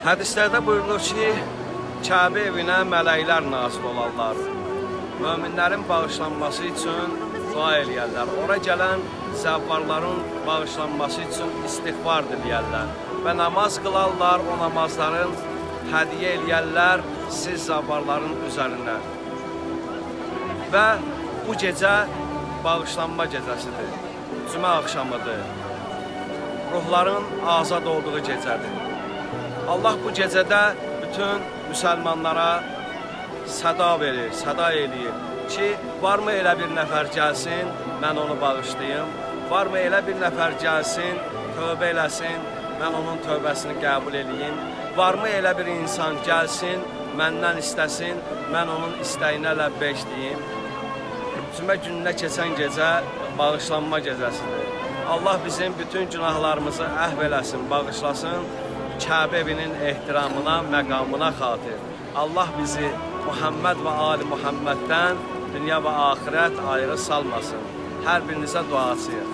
Hədislərdə buyurulur ki, Kəbə evinə mələklər nazil olarlar. Möminlərin bağışlanması üçün dua eləyərlər. Ora gələn zəvvarların bağışlanması üçün istiğfar diləyərlər və namaz qılarlar, o namazların hədiyyə eləyərlər siz zəvvarların üzərinə. Və bu gecə bağışlanma gecəsidir. Cümə axşamıdır. Ruhların azad olduğu gecədir. Allah bu gecədə bütün müsəlmanlara səda verir, səda eləyir ki, varmı elə bir nəfər gəlsin, mən onu bağışlayım. Varmı elə bir nəfər gəlsin, tövbə eləsin, mən onun tövbəsini qəbul eləyim. Varmı elə bir insan gəlsin, məndən istəsin, mən onun istəyinə ləbbeyk deyim. Cümə gününə keçən gecə bağışlanma gecəsidir. Allah bizim bütün günahlarımızı əhv eləsin, bağışlasın. Kəbə evinin ehtiramına, məqamına xatir. Allah bizi Muhammed və ali Muhammeddən dünya və axirət ayrı salmasın. Hər birinizə duacıyıq.